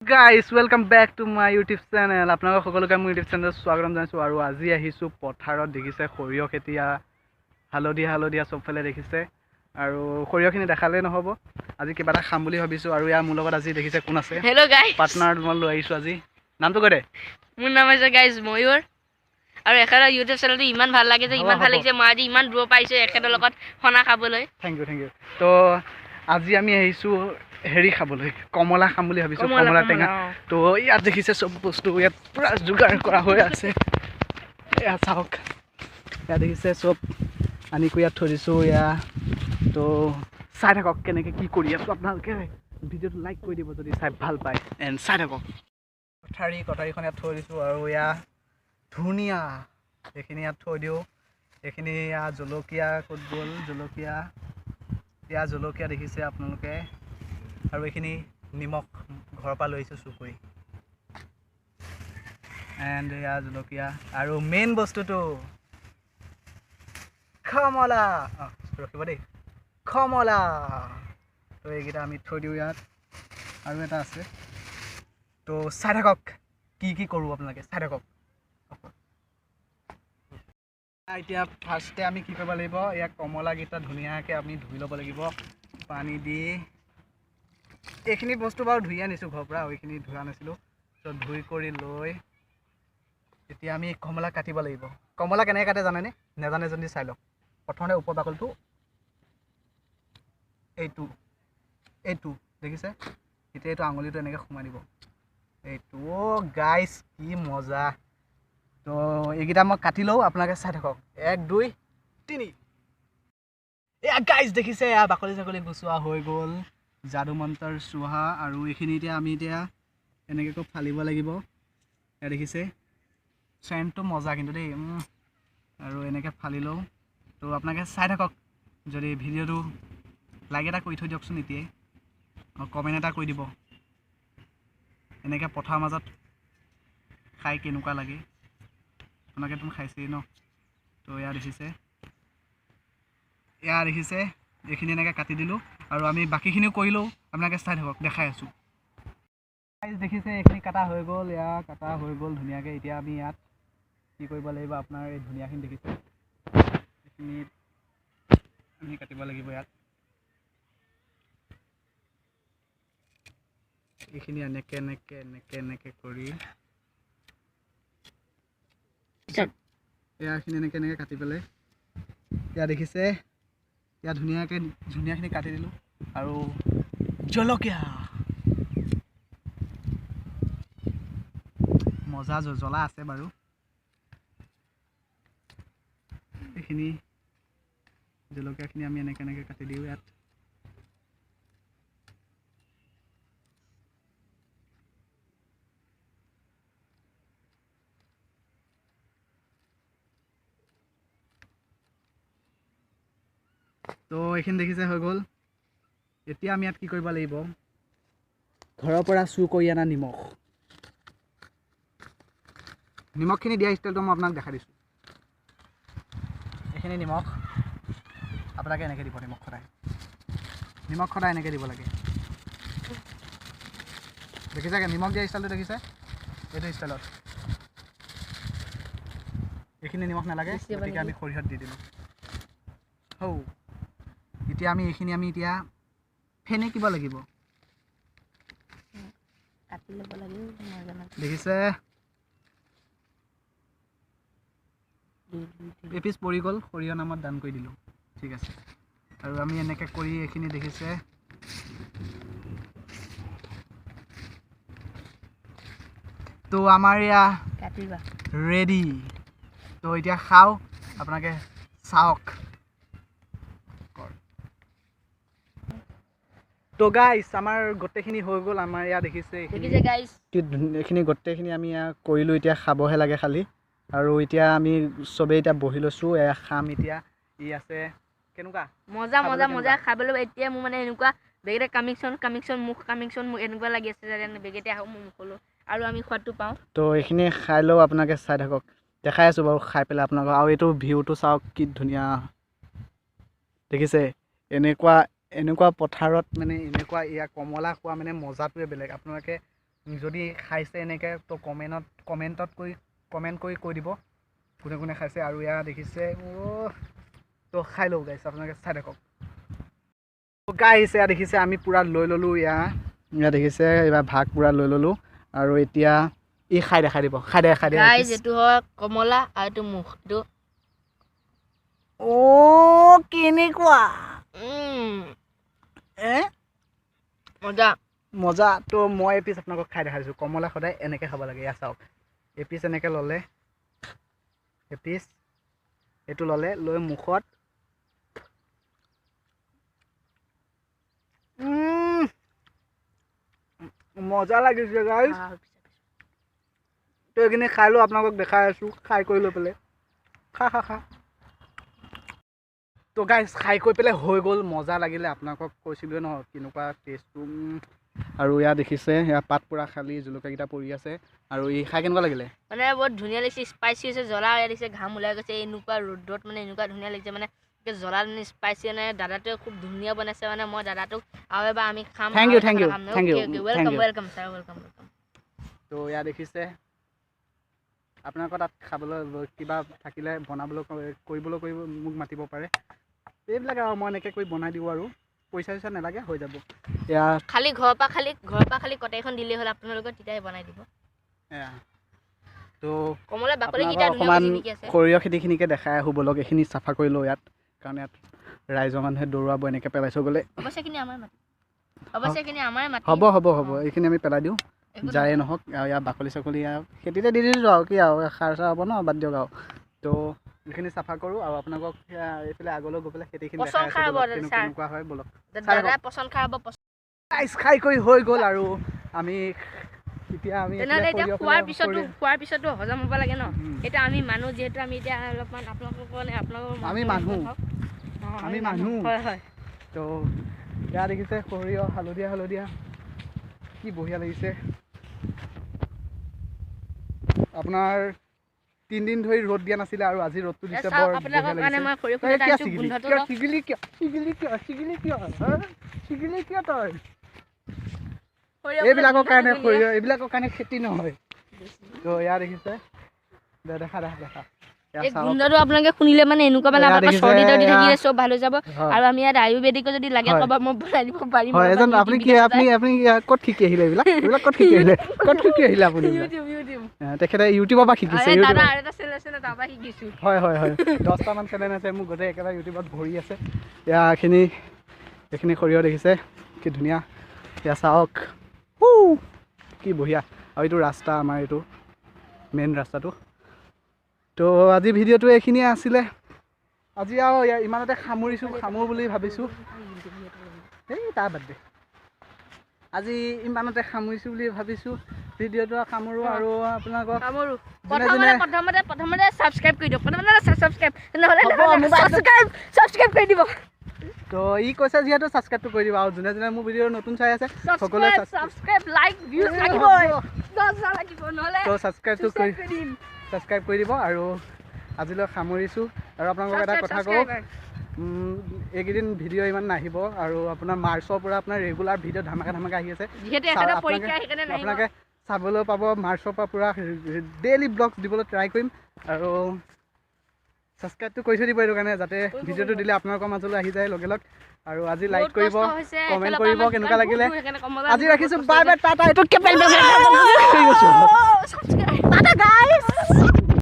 Guys, welcome back to my YouTube channel. আপোনালোক সকলোকে মোৰ ইউটিউব চেনেলত স্বাগতম জনাইছোঁ। আৰু আজি আহিছোঁ পথাৰত, দেখিছে সৰিয়হ খেতি, হালধীয়া হালধীয়া চবফালে দেখিছে। আৰু সৰিয়হখিনি দেখালেই নহ'ব, আজি কিবা এটা খাম বুলি ভাবিছোঁ। আৰু ইয়াৰ মোৰ লগত আজি দেখিছে কোন আছে? হেল্ল' গাইজ, পাৰ্টনাৰ মই লৈ আহিছোঁ আজি। নামটো কৈ দে। মোৰ নাম হৈছে গাইজ ময়ূৰ। আৰু এখেতৰ ইউটিউব চেনেলটো ইমান ভাল লাগে যে, ইমান ভাল লাগিছে, মই আজি ইমান দূৰৰ পৰা আহিছোঁ এখেতৰ লগত খানা খাবলৈ। Thank U, thank U. তো আজি আমি আহিছোঁ হেৰি খাবলৈ, কমলা খাম বুলি ভাবিছোঁ, কমলা টেঙা। তো ইয়াত দেখিছে চব বস্তু ইয়াত পূৰা যোগাৰ কৰা হৈ আছে। এয়া চাওক, ইয়াত দেখিছে চব আনি কৰি ইয়াত থৈ দিছোঁ এয়া। তো চাই থাকক কেনেকৈ কি কৰি আছোঁ। আপোনালোকে ভিডিঅ'টো লাইক কৰি দিব যদি চাই ভাল পায়, এণ্ড চাই থাকক। কটাৰীখন ইয়াত থৈ দিছোঁ। আৰু এয়া ধুনীয়া এইখিনি ইয়াত থৈ দিওঁ। এইখিনি এয়া জলকীয়া ক'ত গ'ল? জলকীয়া, এয়া জলকীয়া দেখিছে আপোনালোকে। আৰু এইখিনি নিমখ ঘৰৰ পৰা লৈ আহিছোঁ চুৰ কৰি। এণ্ড এয়া জলকীয়া। আৰু মেইন বস্তুটো কমলা। অঁ ৰখিব দেই, কমলা। তো এইকেইটা আমি থৈ দিওঁ ইয়াত। আৰু এটা আছে। তো চাই থাকক কি কি কৰোঁ, আপোনালোকে চাই থাকক। এতিয়া ফাৰ্ষ্টে আমি কি কৰিব লাগিব, ইয়াক কমলাকেইটা ধুনীয়াকৈ আমি ধুই ল'ব লাগিব পানী দি। এইখিনি বস্তু বাৰু ধুই আনিছোঁ ঘৰৰ পৰা, এইখিনি ধোৱা নাছিলোঁ। তো ধুই কৰি লৈ এতিয়া আমি কমলা কাটিব লাগিব। কমলা কেনেকৈ কাটে জানেনে? নাজানে যদি চাই লওক। প্ৰথমতে ওপৰ বাকলিটো, এইটো এইটো দেখিছে, এতিয়া এইটো আঙুলিটো এনেকৈ সোমাই দিব এইটো। অ' গাইজ কি মজা। তো এইকেইটা মই কাটি লওঁ, আপোনালোকে চাই থাকক। 1 2 3। এয়া গাইজ দেখিছে, এয়া বাকলি চাকলি গুচোৱা হৈ গ'ল, যাদু মন্তৰ চোহা। আৰু এইখিনি এতিয়া আমি এতিয়া এনেকৈ ফালিব লাগিব। এয়া দেখিছে চেণ্টটো মজা কিন্তু দেই। আৰু এনেকৈ ফালি লওঁ। তো আপোনালোকে চাই থাকক। যদি ভিডিঅ'টো লাইক এটা কৰি থৈ দিয়কচোন এতিয়াই, আৰু কমেণ্ট এটা কৰি দিব। এনেকৈ পথাৰৰ মাজত খাই কেনেকুৱা লাগে, আপোনালোকে তুমি খাইছেই ন। তো এয়া দেখিছে, এয়া দেখিছে, এইখিনি এনেকৈ কাটি দিলোঁ। আৰু আমি বাকীখিনিও কৰিলোঁ, আপোনালোকে চাই থাকক, দেখাই আছোঁ। দেখিছে এইখিনি কাটা হৈ গ'ল, এয়া কাটা হৈ গ'ল ধুনীয়াকৈ। এতিয়া আমি ইয়াত কি কৰিব লাগিব, আপোনাৰ এই ধুনীয়াখিনি দেখিছে, এইখিনি আমি কাটিব লাগিব ইয়াত। এইখিনি এনেকৈ এনেকৈ এনেকৈ এনেকৈ কৰি এয়াখিনি এনেকৈ এনেকৈ কাটি পেলাই এয়া দেখিছে, ইয়াত ধুনীয়াকৈ ধুনীয়াখিনি কাটি দিলোঁ। আৰু জলকীয়া মজা জ্বলা আছে বাৰু। এইখিনি জলকীয়াখিনি আমি এনেকৈ এনেকৈ কাটি দিওঁ ইয়াত। তো এইখিনি দেখিছে হৈ গ'ল। এতিয়া আমি ইয়াত কি কৰিব লাগিব, ঘৰৰ পৰা চুৰ কৰি অনা নিমখ। নিমখখিনি দিয়া ষ্টাইলটো মই আপোনাক দেখাই দিছোঁ। এইখিনি নিমখ আপোনালোকে এনেকৈ দিব। নিমখ সদায়, নিমখ সদায় এনেকৈ দিব লাগে। দেখিছে নিমখ দিয়া ষ্টাইলটো দেখিছে, এইটো ষ্টাইলত। এইখিনি নিমখ নালাগে, গতিকে আমি সৰিয়হত দি দিলোঁ। হৌ, এতিয়া আমি এইখিনি আমি এতিয়া ফেনেকিব লাগিব। দেখিছে এপিচ পৰি গ'ল, সৰিয়হ নামত দান কৰি দিলোঁ। ঠিক আছে। আৰু আমি এনেকৈ কৰি এইখিনি দেখিছে, তো আমাৰ এয়া ৰেডি। তো এতিয়া খাওঁ, আপোনালোকে চাওক। তো গাইজ আমাৰ গোটেইখিনি হৈ গ'ল। আমাৰ এয়া দেখিছে এইখিনি গোটেইখিনি আমি এয়া কৰিলোঁ। এতিয়া খাবহে লাগে খালি। আৰু এতিয়া আমি চবেই এতিয়া বহি লৈছোঁ, এয়া খাম এতিয়া। ই আছে কেনেকুৱা মজা মজা মজা খাবলৈ। এতিয়া মোৰ মানে এনেকুৱা বেগেতে কামিংচন কামিংচন মুখ কামিংচন মোক এনেকুৱা লাগি আছে যেন বেগেতে আহোঁ মোৰ মুখলৈ আৰু আমি সোৱাদটো পাওঁ। তো এইখিনি খাই লওঁ, আপোনালোকে চাই থাকক, দেখাই আছোঁ বাৰু খাই পেলাই আপোনালোকক। আৰু এইটো ভিউটো চাওক কি ধুনীয়া দেখিছে। এনেকুৱা এনেকুৱা পথাৰত মানে এনেকুৱা এয়া কমলা খোৱা মানে মজাটোৱে বেলেগ। আপোনালোকে যদি খাইছে এনেকৈ তো কমেণ্টত কৰি কমেণ্ট কৰি কৈ দিব কোনে কোনে খাইছে। আৰু এয়া দেখিছে, তো খাই লওঁ গাইছ, আপোনালোকে চাই থাকক গাইছ। এয়া দেখিছে আমি পূৰা লৈ ল'লোঁ, এয়া দেখিছে এইবাৰ ভাগ পূৰা লৈ ল'লোঁ। আৰু এতিয়া ই খাই দেখাই দিব, খাই দে খাই দে। গাইজ এইটো হয় কমলা আৰু এইটো মুখ, এইটো অ' কেনেকুৱা মজা মজা। তো মই এপিচ আপোনালোকক খাই দেখাই দিছোঁ। কমলা সদায় এনেকৈ খাব লাগে। এয়া চাওক, এপিচ এনেকৈ ল'লে, এপিচ এইটো ল'লে, লৈ মুখত মজা লাগিছে গাইজ। তো এইখিনি খাই লওঁ, আপোনালোকক দেখাই আছোঁ খাই কৰি লৈ পেলাই। খা খা খা। তো গাইজ খাই কৰি পেলাই হৈ গ'ল, মজা লাগিলে। আপোনালোকক কৈছিলোঁৱে নহয় কেনেকুৱা টেষ্টটো। আৰু ইয়াত দেখিছে ইয়াত পাত পূৰা খালী, জলকীয়াকেইটা পৰি আছে। আৰু ই খাই কেনেকুৱা লাগিলে? মানে বহুত ধুনীয়া লাগিছে, স্পাইচি হৈছে, জ্বলা লাগিছে, ঘাম ওলাই গৈছে। এনেকুৱা ৰ'দত মানে এনেকুৱা ধুনীয়া লাগিছে, মানে জ্বলা মানে স্পাইচি। মানে দাদাটোৱে খুব ধুনীয়া বনাইছে, মানে মই দাদাটোক আৰু এবাৰ আমি খাম। Thank you, thank you, thank you, welcome, welcome sir, welcome, welcome. তো ইয়াত দেখিছে আপোনালোকৰ তাত খাবলৈ কিবা থাকিলে বনাবলৈ কৰিবলৈ কৰিব মোক মাতিব পাৰে। এইবিলাক আৰু মই এনেকৈ কৰি বনাই দিওঁ আৰু পইচা চইচা নালাগে, হৈ যাব। এয়া খালী ঘৰৰ পৰা খালী কটাৰীখন দিলেই হ'ল আপোনালোকৰ, তেতিয়াই বনাই দিব। এয়া তো কমলা বাকলিকেইটা অকণমান সৰিয়হ খেতিখিনিকে দেখাই আহোঁ ব'লক। এইখিনি চাফা কৰি লওঁ ইয়াত, কাৰণ ইয়াত ৰাইজৰ মানুহে দৌৰাব, এনেকৈ পেলাই থৈ গ'লে। হ'ব হ'ব হ'ব, এইখিনি আমি পেলাই দিওঁ, যায়ে নহওক। আৰু ইয়াৰ বাকলি চাকলি ইয়াৰ খেতিতে দি দিছোঁ আৰু কি আৰু সাৰ চাৰ হ'ব ন, বাদ দিয়ক আৰু। তো এইখিনি চাফা কৰোঁ আৰু আপোনালোকক এইফালে আগলৈ গৈ পেলাই খেতিখিনি কেনেকুৱা হয় ব'লক। খাই কৰি হৈ গ'ল আৰু আমি এতিয়া আমি খোৱাৰ পিছতো হজম হ'ব লাগে ন। এতিয়া আমি মানুহ যিহেতু আমি এতিয়া অলপমান আপোনালোকৰ আমি মানুহ। হয় হয়। তো এয়া দেখিছে সৰিয়হ হালধীয়া হালধীয়া, কি বঢ়িয়া লাগিছে। আপোনাৰ 3 দিন ধৰি ৰ'দ দিয়া নাছিলে আৰু আজি ৰ'দটো দিছে, বৰ বঢ়িয়া লাগিছে। ছিগিলি কিয়, ছিগিলি কিয়, ছিগিলি কিয়, ছিগিলি কিয় তই? এইবিলাকৰ কাৰণে সৰিয়হ, এইবিলাকৰ কাৰণে খেতি নহয়। তো এয়া দেখিছে, দেখা দেখা দেখা। গোন্ধটো আপোনালোকে শুনিলে মানে এনেকুৱা মানে আপোনালোকৰ চৰ্দি তৰ্দি থাকিলে চব ভাল হৈ যাব। আৰু আমি ইয়াত আয়ুৰ্বেদিকো যদি লাগে ক'ব, মই বনাই দিব পাৰিম। হয় এজন আপুনি কি, আপুনি আপুনি ক'ত শিকি আহিলে এইবিলাক? এইবিলাক ক'ত শিকি আহিলে, ক'ত শিকি আহিলে আপুনি? তেখেতে ইউটিউবৰ পৰা শিকিছে। হয় হয় হয়, 10টামান চেনেল আছে মোৰ, গোটেই একেবাৰে ইউটিউবত ভৰি আছে। এয়া এইখিনি সৰিয়হ দেখিছে কি ধুনীয়া। এয়া চাওক কি বঢ়িয়া। আৰু এইটো ৰাস্তা আমাৰ, এইটো মেইন ৰাস্তাটো। তো আজি ভিডিঅ'টো এইখিনিয়ে আছিলে। আজি আৰু ইমানতে সামৰিছোঁ, সামৰো বুলি ভাবিছোঁ। এই তাৰ বাদ দে, আজি ইমানতে সামৰিছোঁ বুলি ভাবিছোঁ ভিডিঅ'টো। সামৰোঁ আৰু আপোনালোকক প্ৰথমতে ছাবস্ক্ৰাইব কৰি দিয়ক, প্ৰথমতে ছাবস্ক্ৰাইব, নহ'লে ছাবস্ক্ৰাইব কৰি দিব। তো ই কৈছে যিহেতু ছাবস্ক্ৰাইবটো কৰি দিব। আৰু যোনে যোনে মোৰ ভিডিঅ' নতুন চাই আছে সকলোৱে ছাবস্ক্ৰাইব, লাইক, ভিউজ লাগিবই, 10 লাগিব, নহ'লে তো ছাবস্ক্ৰাইব কৰি দিব। আৰু আজিলৈ সামৰিছোঁ। আৰু আপোনালোকক এটা কথা কওঁ, এইকেইদিন ভিডিঅ' ইমান নাহিব আৰু আপোনাৰ মাৰ্চৰ পৰা আপোনাৰ ৰেগুলাৰ ভিডিঅ' ধামাকা ধামাকা আহি আছে। আপোনালোকে চাবলৈ পাব মাৰ্চৰ পৰা পূৰা ডেইলি ব্লগছ দিবলৈ ট্ৰাই কৰিম। আৰু ছাবস্ক্ৰাইবটো কৰি থৈ দিব এইটো কাৰণে, যাতে ভিডিঅ'টো দিলে আপোনালোকৰ মাজলৈ আহি যায় লগে লগ। আৰু আজি লাইক কৰিব, কমেণ্ট কৰিব কেনেকুৱা লাগিলে। আজি ৰাখিছোঁ, বাই বাই, টাটা। এইটো টাটা গাইছ।